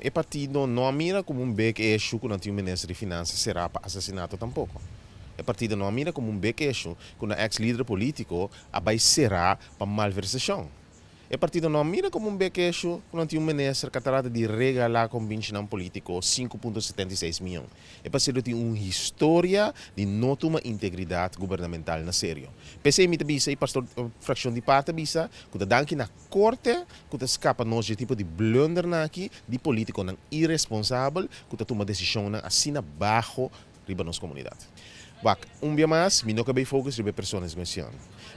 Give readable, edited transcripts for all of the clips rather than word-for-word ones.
E partido no a mira komo un big issue ku nan tin un minister di finansa será pa asesinato tampoko. E partido no a mira komo un big issue ku nan eks lider polítiko a bai será pa malversashon. E partido no a mira komo un big issue ku nan tin un minister ku a trata di regalá kombinchinan polítiko 5,76 mion. E partido tin un historia di no tuma integridat gubernamental na serio. P'esei mi ta bisa i pastor frakshon di par ta bisa ku ta danki na korte ku ta skapa nos dje tipo di blundernan aki di polítikonan iresponsabel ku ta tuma desishonnan asina baho riba nos komunidat. Wak, un bia mas, mi no ke bay focus riba e persona es cuestion.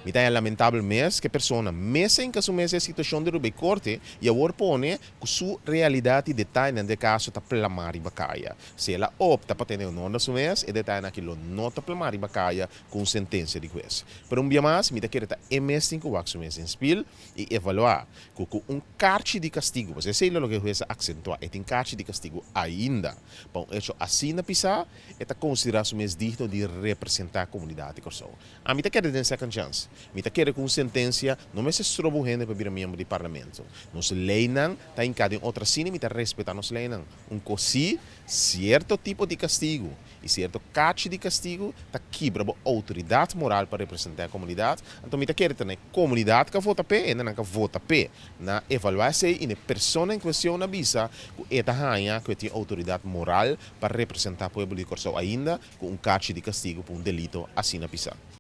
Mi ta haña lamentabel mes ke persona mes a hinka su mes den e situacion di riba e corte y awor pone cu su realidad y detayenan di e caso ta plama riba caya. Si el a opta pa tene honor na su mes, e detayenan aki lo no ta plama riba caya cu un sentencia di hues. Pero un bia mas, mi ta kere ta e mes tin cu wak su mes den spiel y evalua cu cu un karchi di castigo, pasobra esey lo loke e hues a accentua, e tin karchi di castigo ainda pa un hecho asina pisa, E ta konsiderá su mes digno di representá komunidat di Kòrsou. Ami ta kere den second chance. Mi ta kere ku un sentensia no mester stroba un hende pa bira miembro di parlamento. Nos leinan ta hinká den otro asina i mi ta respetá nos leinan. Un kos sí, sierto tipo di kastigu i sierto kachi di kastigu ta kibra bo outoridat moral pa representá e komunidat. Anto mi ta kere ta na e komunidat ku a vota p'e, hendenan ku a vota p'e na evaluá esei i na e persona en kuestion a bisa ku e ta haña ku e tin outoridat moral pa representá pueblo di Kòrsou ainda ku un karchi di kastigu pa un delito asina pisá.